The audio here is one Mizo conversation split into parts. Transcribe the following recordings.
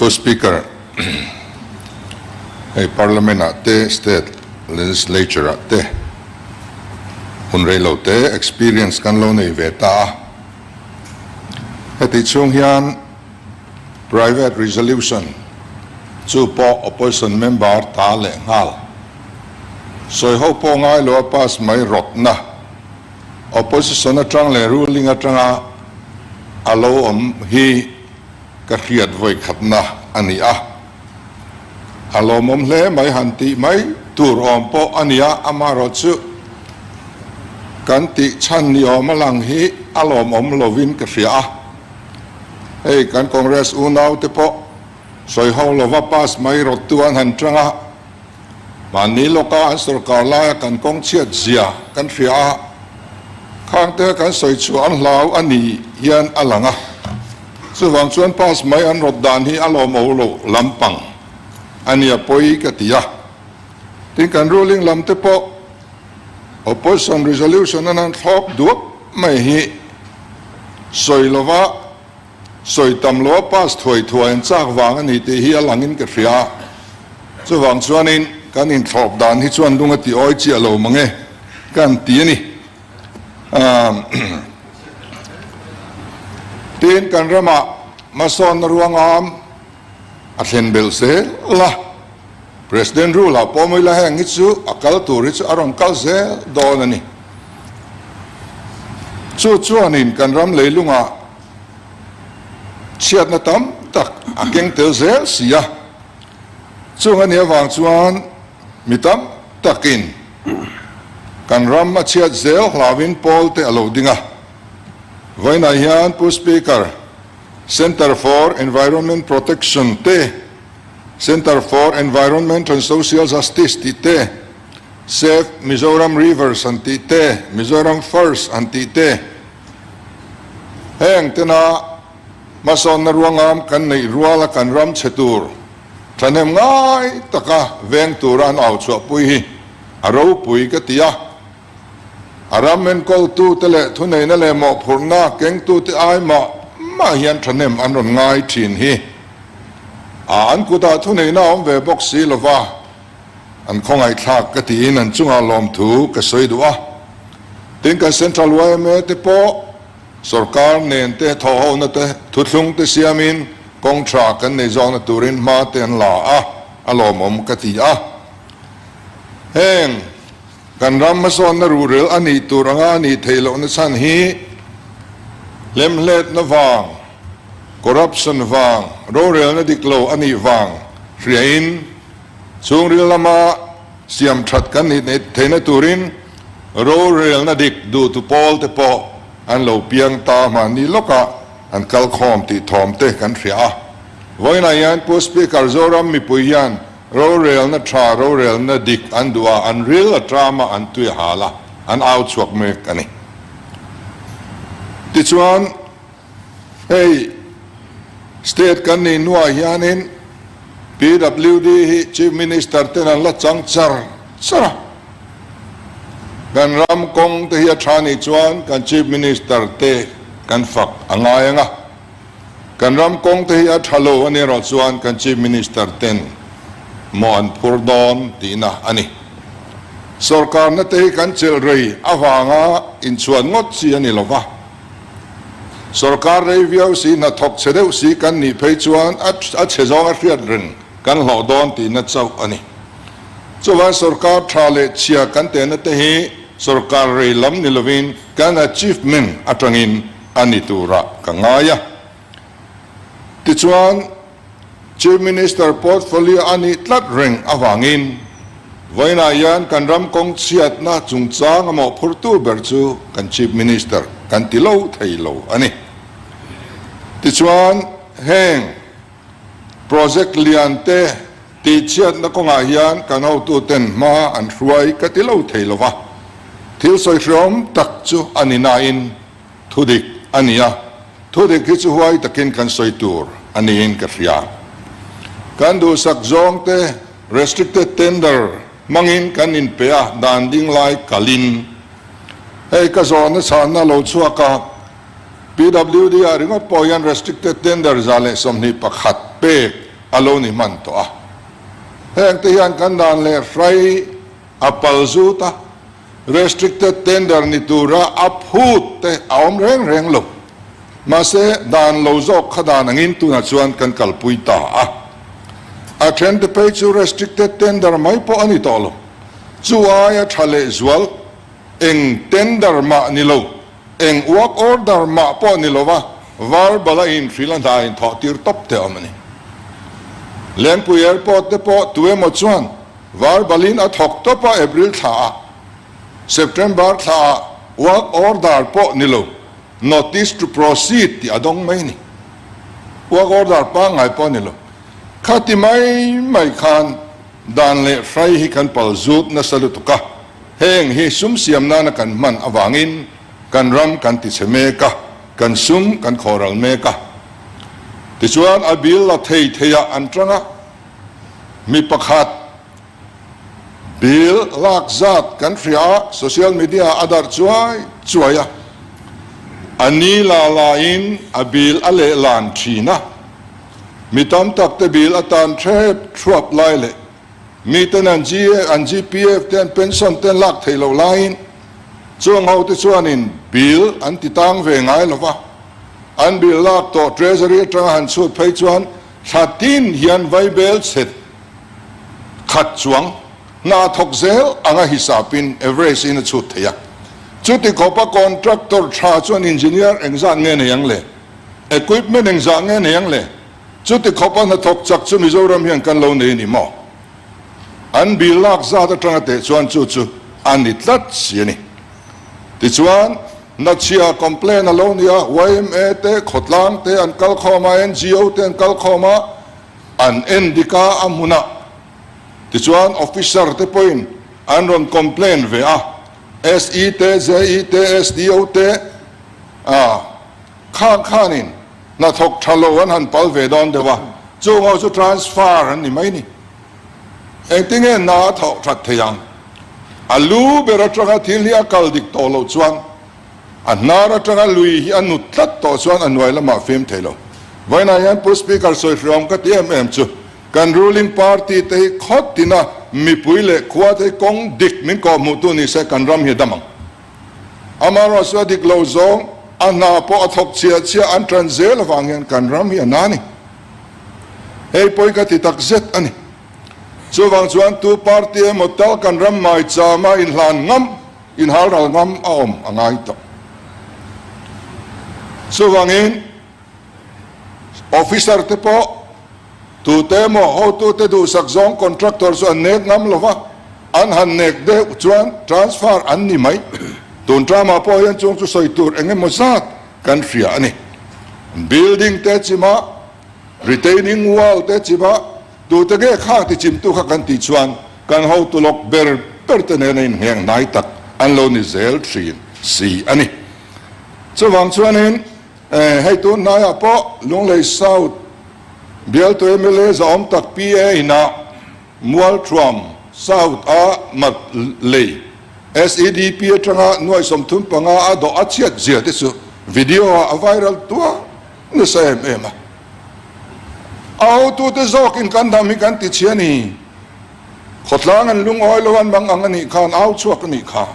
Pu Speaker, hei Parliament ah te State Legislature ah te hun rei lo te experience kan lo nei ve ta a. Heti chhung hian Private Resolution chu pawh Opposition member ta leh nghal. Sawi ho pawh ngai lo a pass mai rawtna Opposition atang leh ruling atanga a lo awm hi ka hriat vawi khatna a ni a. A lawmawm hle mai han tih mai tur awm pawh a ni a, amaherawhchu kan tih chhan ni awm a lang hi a lawmawm lovin ka hria a. Hei kan Congress unaute pawh sawi ho lova pass mai rawttu an han tang a, mahni lawka an sorkar laia kan kawng chhiat zia kan hria a, khangte kan sawi chhuah an hlau a ni hian a lang a. Chuvang chuan pass mai an rawt dan hi a lawmawm loh lampang a nia pawi ka ti a. Tin kan ruling lam te pawh opposition resolution an han thlawk duap mai hi sawi lova sawi tam loa pass thuai thuai an chak vang a ni tih hi a langin ka hria a. Chuvang chuanin kan inthlawp dan hi chuan lung a ti awi chiah lo mange kan ti a ni. Tin kan ramah hmasawnna ruangam a thlen belh zel a, President rule ah pawh mawila heng hi chu a kal tur hi chu a rawn kal zel dawn a ni. Chu chuanin kan ram leilungah chhiatna tam tak a keng tel zel si a, chung a nih avang chuan mi tam takin kan ram a chhiat zel hlauin pawl te a lo ding a. Vawiinah hian Pu Speaker, Centre for Environment Protection te, Centre for Environment and Social Justice tih te, Save Mizoram Rivers an tih te, Mizoram First an tih te, heng tena hmasawnna ruangam kan neih ruala kan ram chhe tur thahnem ngai taka veng tura an au chhuahpui hi a ropui ka ti a. A ram enkawltute leh thuneihna leh mawhphurhna kengtute ai mah mah hian thahnem an rawn ngai thin hi a an kutah thuneihna a awm ve bawk si lova, an khawngaihthlak ka tiin an chungah lawmthu ka sawi duh a. Tin, kan Central yma te pawh sorkar nen te thawhhona te thuthlung te siamin kawng tha kan nei zawkna turin hma te an la a, a lawmawm ka ti a. Heng. Kan ram hmasawnna ruhrel a nih tur anga a nih theih lohna chhan hi hlemhletna vang, corruption vang, rorelna dik lo a nih vang hriain chhungril lama siam that kan nih theihna turin rorelna dik duhtu pawl te pawh an lo piang ta mahni lawkah an kal khawm tih thawm te kan hria a. Vawiinah hian Pu Speaker Zoram mipui hian Rorelna tha, rorelna dik an duh a, an ril a tram a, an tui a hal a, an au chhuak mek a ni. Tichuan, hei state kan nih hnuah hianin PWD hi Chief Minister ten an la chang char char a. Kan ram kawng te hi a tha nih chuan kan Chief Minister te kan fak a ngai ang a. Kan ram kawng te hi a tha lo a ni erawh chuan kan Chief Minister ten maw an phur dawn tihna a ni. Sorkarna te hi kan chelh rei avanga inchhuan ngawt chi a ni lo va. Sorkar rei viau si hnathawk chhe deuh si kan nih phei chuan a chhe zawng a hriat reng kan hlawh dawn tihna chauh a ni. Chuvang sorkar tha leh chhia kan tehna te hi sorkar rei lam ni lovin kan achievement atangin a ni turah ka ngai a. Tichuan, Chief Minister portfolio a nih tlat reng avangin vawiinah hian kan ram kawng chhiatna chungchang a mawhphurtu ber chu kan Chief Minister kan ti lo thei lo a ni. Tichuan, heng project lian te tihchhiatna kawngah hian kan hotuten hma an hruai ka ti lo thei lo va, thil sawi hreawm tak chu a ni nain, Thudik a ni a, thudik hi chu huai takin kan sawi tur a niin ka hria. Kan duhsak zawngte restricted tender hmangin kan inpe a, dan ding lai kalin. Hei ka zawhna chhanna lo chhuak a, PWD ah ringawt pawh hian restricted tender 121 pek. a lo ni hman tawh a. Heng te hian kan dan leh hrai a pal zut a, restricted tender ni tura a phut te a awm reng reng lo. Mahse, dan lo zawk kha dan angin tunah chuan kan kalpui ta a. A then te phei chu restricted tender mai pawh a ni tawh lo. Chu aia tha leh zual eng tender mah ni lo, eng work order mah pawh ni lova verbal a inhrilh a hna inthawh tir tawp te awm a ni. Lengpui Airport te pawh tu emaw chuan verbal in a thawk tawp a April thla ah, September thla ah work order pawh ni lo, Notice to proceed tih a dawng mai a ni. Work order pangngai pawh a ni lo. Khati mai mai khan dan leh hrai hi kan pal zut nasa lutuk a, heng hi sum siam nana kan hman avangin kan ram kan tichhe mek a, kan sum kan khawhral mek a. Tichuan a bill la thei theiah an tang a, mi pakhat, Bill lak zat kan hria a, social media a darh chuai chuai a, a ni la la in a bill a leh lan thin a, mi tam tak te bill atan threp thruap lai leh mi ten an an GPF te an pension te an lak theih loh laiin chuang ho te chuanin bill an ti tang ve ngai lo va, an bill lak tawh treasury atanga han chhut phei chuan thla tin hian vaibel chhe khat chuang hna thawk zel anga hisapin average in a chhut thei a. Chuti khawpa contractor tha chuan engineer engzah nge nei ang le? Equipment engzah nge nei ang le? Chuti khawpa hnathawk chak chu Mizoram hian kan lo nei a ni maw? An bill lak zat atanga teh chuan chu chu a ni tlat si a ni. Tichuan, Nachhia complain a lo ni a, yma te, khawtlang te an kal khawm a, NGO te an kal khawm a, An en dik a, a hmunah tichuan officer te pawhin an rawn complain ve a, SE te, JE te, SDO te ah khang khanin hnathawk tha lo an han pal ve dawn deuh a, chung ho chu transfer an ni mai ni. Engtinge hna a thawh that thei ang? A lu ber atanga thil hi a kal dik tawh loh chuan A hnar atanga lui hi a nut tlat tawh chuan a hnuai lamah fim thei lo. Vawiinah hian Pu Speaker sawi hriawm ka ti em em chu kan ruling party te hi khawt tina mipui leh khua te hi kawng dik min kawhhmuhtu ni se kan ram hi a dam ang. Amaherawhchu chu a dik lo zawng a hna pawh a thawk chhiah chhiah an tan zel avang hian kan ram hi a na a ni. Hei pawi ka ti tak zet a ni. Chuvang chuan tu party emaw tal kan ram maichama inhlan ngam Inhal ral ngam a awm a ngai tawh. Chuvangin officer te pawh tute emaw hotute duhsak zawng contractor chu an nek ngam lo va, an han nek deuh chuan transfer an ni mai. Tun term-ah pawh hian chung chu sawi tur eng emaw zat kan hria a ni. Building te chimah Retaining wall te chima tute nge khang ti chimtu kha kan tih chuan kan hotu lawk ber ber te nena inngeng hnai tak an lo ni zel thin si a ni. Chuvang chuanin hei tun hnaiah pawh Lunglei South bialtu mla zahawm tak PA inah Mualthuam South a mat lei SEDP atanga nuai 35 a dawh a chhiat zia te chu video ah a viral tuah Nasa em em a, a hotute zawkin kan dam hi kan ti chhi a ni. Khawtlang an lungawi lo an mang ang a nih kha, an au chhuak a nih kha.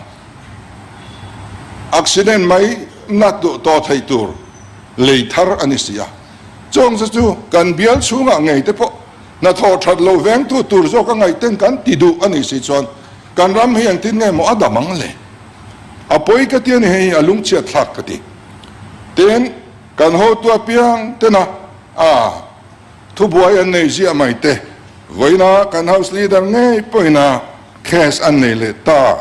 Accident mai nat duh tawh theih tur lei thar a ni si a. Chung chu chu kan bial chhungah ngei te pawh hnathawh that lo vengtu tur zawk a ngaihten kan ti duh a nih si chuan kan ram hi engtin nge maw a dam ang le? A pawi ka ti a ni hei a lungchhiat thlak ka ti. Tin. Kan hotu apiang tena a thubuai an nei ziah mai te, vawiina kan House Leader ngei pawhina case an nei leh ta,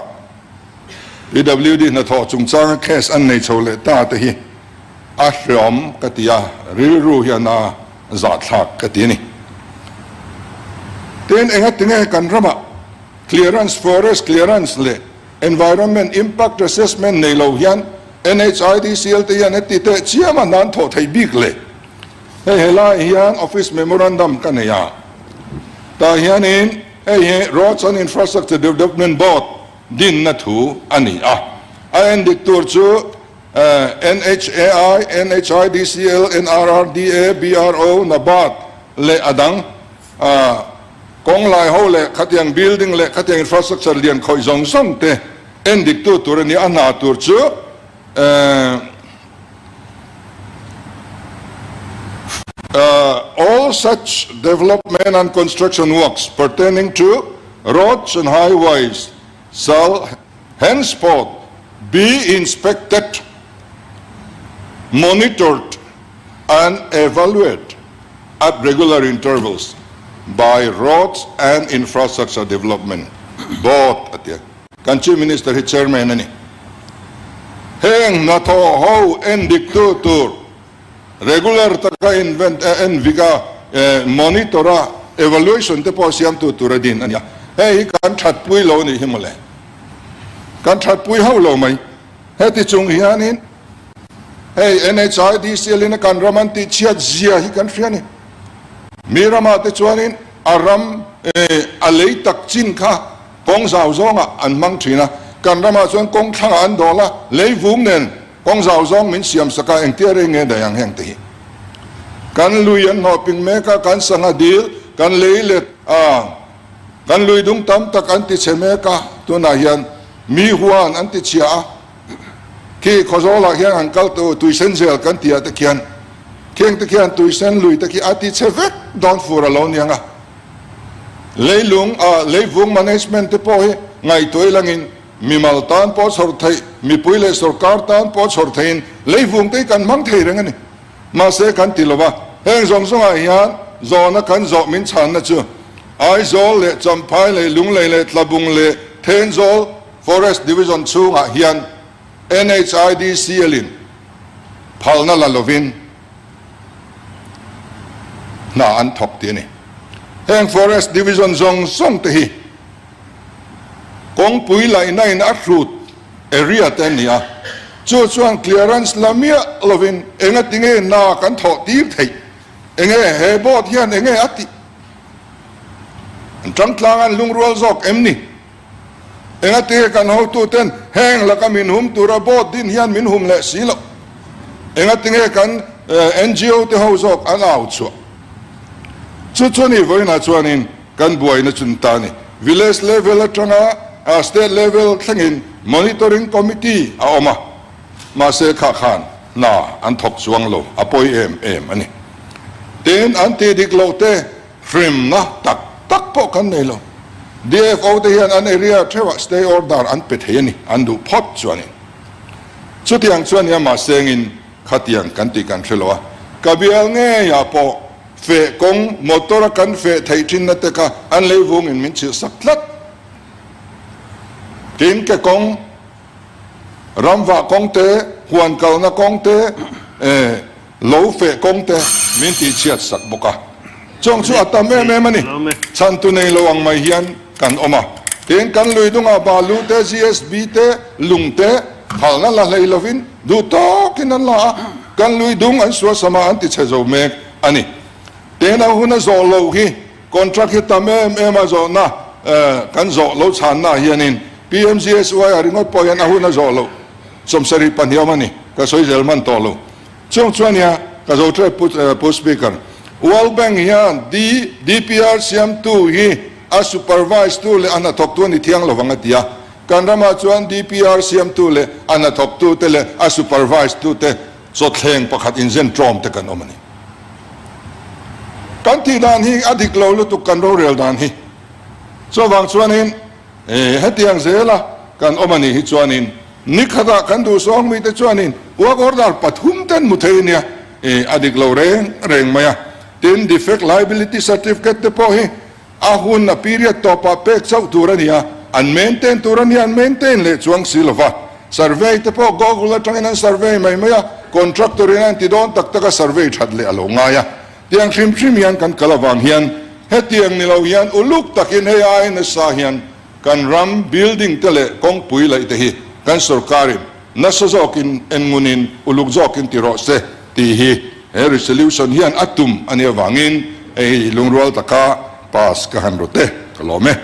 PWD hnathawh chungchanga case an nei chho leh ta te hi a hreawm ka ti a, rilru hian a zahthlak ka ti a ni. Tin, engatinge kan ramah clearance, forest clearance leh Environment Impact Assessment nei lo hian NHIDCL te hian heti teh chiam a hnan thawh theih bik le. Hei helai hian Office Memorandum ka nei a, tah hianin hei hi Roads and Infrastructure Development Board dinna thu a ni a, a endik tur chu NHAI, NHIDCL, NRRDA, BRO, NABARD leh a dang. Kawng lai ho leh khatiang building leh khatiang infrastructure lian khawih zawng zawng te en dik tu tur a ni. A hna tur chu All such development and construction works pertaining to roads and highways shall henceforth be inspected, monitored and evaluated at regular intervals by Roads and Infrastructure Development Board a ti a. Kan Chief Minister hi Chairman a ni. Heng hnathawh ho endiktu tur regular taka invent envik a, monitor a, evaluation te pawh siamtu tur a din a ni a. Hei hi kan thatpui lo a nih hi mawle. Kan thatpui hauh lo mai. Heti chung hianin hei NHIDCL in a kan ram an tih chhiat zia hi kan hria a ni. Mi ramah te chuanin a ram a lei tak chin kha kawng zau zawngah an hmang thin a, kan ramah chuan kawng thlangah an dawl a, lei vung nen kawng zau zawng min siam sak a, engtia rei nge daih ang heng te hi. Kan lui an hnawh ping mek a, kan sangha dil, kan lei let a, kan lui dung tam tak an ti chhe mek a, tunah hian mi huan an ti chhia a, Khi Khawzawlah hian han kal tu tuisen zel kan tih ah te khian kheng te khian tuisen lui te khi a ti chhe vek dawn fur a lo niang a. Leilung ah leivung management te pawh hi ngaihtuah ilangin mimal tan pawh chhawr theih, mipui leh sorkar tan pawh chhawr theihin leivung te hi kan hmang thei reng a ni. Mahse kan ti lo va, heng zawng zawngah hian zawhna kan zawh min chhanna chu Aizawl leh Champhai leh Lunglei leh Tlabung leh Thenzawl Forest Division chhungah hian NHIDCL in phalna la lovin hna an thawk tih a ni. Heng Forest Division zawng zawng te hi kawngpui laihna in a hrut area te an ni a, chu chuan clearance la miah lovin engatinge hna kan thawh tir theih, enge he board hian enge a tih? An tangtlang an lungrual zawk em ni? Engati kan hotuten heng laka min hum tura board din hian min hum leh si loh? Engati nge kan NGO te ho zawk an au chhuah? Chu chu ni vawiinah chuanin kan buaina chun ta a ni. Village level atanga state level thlengin monitoring committee a awm a, mahse kha khan hna an thawk chuang lo, a pawi em em a ni. Tin, an tih dik loh te Hremna tak tak pawh kan nei lo. DFO te hian an area theuhah stay order an pe thei a ni, an duh phawt chuanin. Chutiang chuan nia mahsengin khatiang kan tih kan hre lo a, ka bial ngeiah pawh feh kawng motor a kan feh theih thinna te kha an lei vungin min chhilh sak tlat. Tin, ke kawng, ramvah kawng te, huan kalna kawng te, eh, Lo feh kawng te min tih chhiat sak bawk a, chuang chu a tam em em a ni. Chhantu nei lo ang mai hian kan awm a, tin kan lui dungah balu te, GSB te, lung te phalna la hlei lovin duh tawkin an la a, kan lui dung an suasam a an ti chhe zo mek a ni. Tin a hun a zawh loh hi contract hi tam em em a zawhna kan zawh lo chhanna ah hianin PMGSY ah ringawt pawh hian a hun a zawh loh 72 awm a ni, ka sawi zel hman tawh lo. Chung chuan nia ka zo tep Pu Pu Speaker. World Bank hian D DPR siamtu hi a supervise tu leh a hnathawktu a ni thiang lovang a ti a. Kan ramah chuan DPR siamtu leh a hnathawktu te leh a supervise tu te chawthleng pakhat inzen tlawm te kan awm a ni. Kan tih dan hi a dik lo lutuk kan rorel dan hi. Chuvang chuanin hetiang zela kan awm a nih hi chuanin Nikhatah kan duhsawng mite chuanin work order pathum ten hmu thei ania, e, a dik lo reng reng mai a. Tin, defect liability certificate te pawh hi a hun, a period tawpah pek chauh tur a ni a, an maintain tur a nia, an maintain leh chuang si lo va. Survey te pawh Google atangin an survey mai mai a, contractor in an ti dawn tak tak a, survey that leh a lo ngai a. Tiang hrim hrim hian kan kal avang hian hetiang ni lo hian uluk takin hei ai nasa hian Kan ram building te leh kawngpui laih te hi kan sorkarin nasa zawkin enngunin uluk zawkin ti rawh se tih hi he resolution hian a tum a nih avangin hei lungrual taka pass ka han rawt e, ka lawm e.